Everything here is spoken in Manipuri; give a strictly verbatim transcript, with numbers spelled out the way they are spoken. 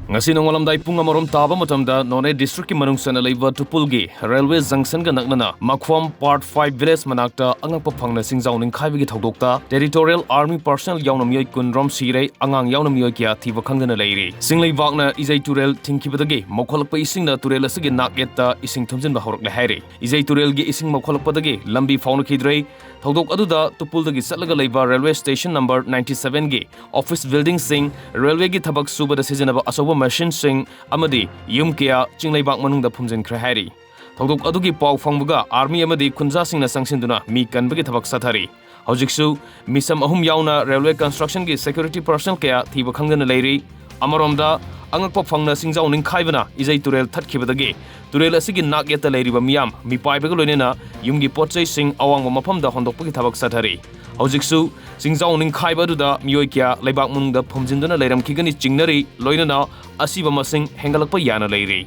ꯉꯁꯤ ꯅꯣꯡꯉꯥꯜꯂꯝꯗꯥꯏ ꯄꯨꯡ ꯑꯃꯔꯣꯝ ꯇꯥꯕ ꯃꯇꯝꯗ ꯅꯣꯅꯦ district ꯀꯤ ꯃꯅꯨꯡ ꯆꯟꯅ ꯂꯩꯕ ꯇꯨꯄꯨꯜꯒꯤ railway junction ꯒ ꯅꯛꯅꯅ ꯃꯈꯣꯝ part five village ꯃꯅꯥꯛꯇ ꯑꯉꯛꯄ ꯐꯪꯅ ꯆꯤꯡꯖꯥꯎ ꯅꯤꯡꯈꯥꯏꯕꯒꯤ ꯊꯧꯗꯣꯛꯇ Territorial Army personnel ꯌꯥꯎꯅ ꯃꯤꯑꯣꯏ ꯀꯨꯟ ꯔꯣꯝ ꯁꯤꯔꯦ, ꯑꯉꯥꯡ ꯌꯥꯎꯅ ꯃꯤꯑꯣꯏ ꯀꯌꯥ ꯊꯤꯕ ꯈꯪꯗꯅ ꯂꯩꯔꯤ꯫ ꯆꯤꯡꯂꯩꯕꯥꯛꯅ ꯏꯖꯩ ꯇꯨꯔꯦꯜ ꯊꯤꯡꯈꯤꯕꯗꯒꯤ ꯃꯧꯈꯠꯂꯛꯄ ꯏꯁꯤꯡꯅ ꯇꯨꯔꯦꯜ ꯑꯁꯤꯒꯤ ꯅꯥꯛ ꯌꯦꯠꯇ ꯏꯁꯤꯡ ꯊꯨꯝꯖꯤꯟꯕ ꯍꯧꯔꯛꯂꯦ ꯍꯥꯏꯔꯤ꯫ ꯏꯖꯩ ꯇꯨꯔꯦꯜꯒꯤ ꯏꯁꯤꯡ ꯃꯧꯈꯠꯂꯛꯄꯗꯒꯤ ꯂꯝꯕꯤ ꯐꯥꯎꯅꯈꯤꯗ꯭ꯔꯦ꯫ ꯊꯧꯗꯣꯛ ꯑꯗꯨꯗ ꯇꯨꯄꯨꯜꯗꯒꯤ ꯆꯠꯂꯒ ꯂꯩꯕ railway station number ninety seven ꯒꯤ office building ꯁꯤꯡ, railway ꯒꯤ ꯊꯕꯛ ꯁꯨꯕꯗ ꯁꯤꯖꯤꯟꯅꯕ ꯑꯆꯧꯕ machine ꯁꯤꯡ ꯑꯃꯗꯤ ꯌꯨꯝ ꯀꯌꯥ ꯆꯤꯡꯂꯩꯕꯥꯛ ꯃꯅꯨꯡꯗ ꯐꯨꯝꯖꯤꯟꯈ꯭ꯔꯦ ꯍꯥꯏꯔꯤ꯫ ꯊꯧꯗꯣꯛ ꯑꯗꯨꯒꯤ ꯄꯥꯎ ꯐꯪꯕꯒ army ꯑꯃꯗꯤ ꯈꯨꯟꯖꯥꯁꯤꯡꯅ ꯆꯪꯁꯤꯟꯗꯨꯅ ꯃꯤ ꯀꯟꯕꯒꯤ ꯊꯕꯛ ꯆꯠꯊꯔꯤ꯫ ꯍꯧꯖꯤꯛꯁꯨ ꯃꯤꯁꯝ ꯑꯍꯨꯝ ꯌꯥꯎꯅ railway construction ꯒꯤ security personnel ꯀꯌꯥ ꯊꯤꯕ ꯈꯪꯗꯅ ꯂꯩꯔꯤ꯫ ꯑꯃꯔꯣꯝꯗ, ꯑꯉꯛꯄ ꯐꯪꯅ ꯆꯤꯡꯖꯥꯎ ꯅꯤꯡꯈꯥꯏꯕꯅ ꯏꯖꯩ ꯇꯨꯔꯦꯜ ꯊꯠꯈꯤꯕꯗꯒꯤ ꯇꯨꯔꯦꯜ ꯑꯁꯤꯒꯤ ꯅꯥꯛ ꯌꯦꯠꯇ ꯂꯩꯔꯤꯕ ꯃꯤꯌꯥꯝ ꯃꯤꯄꯥꯏꯕꯒ ꯂꯣꯏꯅꯅ ꯌꯨꯝꯒꯤ ꯄꯣꯠꯆꯩꯁꯤꯡ ꯑꯋꯥꯡꯕ ꯃꯐꯝꯗ ꯍꯣꯟꯗꯣꯛꯄꯒꯤ ꯊꯕꯛ ꯆꯠꯊꯔꯤ꯫ ꯍꯧꯖꯤꯛꯁꯨ ꯆꯤꯡꯖꯥꯎ ꯅꯤꯡꯈꯥꯏꯕ ꯑꯗꯨꯗ ꯃꯤꯑꯣꯏ ꯀꯌꯥ ꯂꯩꯕꯥꯛ ꯃꯅꯨꯡꯗ ꯐꯨꯝꯖꯤꯟꯗꯨꯅ ꯂꯩꯔꯝꯈꯤꯒꯅꯤ ꯆꯤꯡꯅꯔꯤ, ꯂꯣꯏꯅꯅ ꯑꯁꯤꯕ ꯃꯁꯤꯡ ꯍꯦꯟꯒꯠꯂꯛꯄ ꯌꯥꯅ ꯂꯩꯔꯤ꯫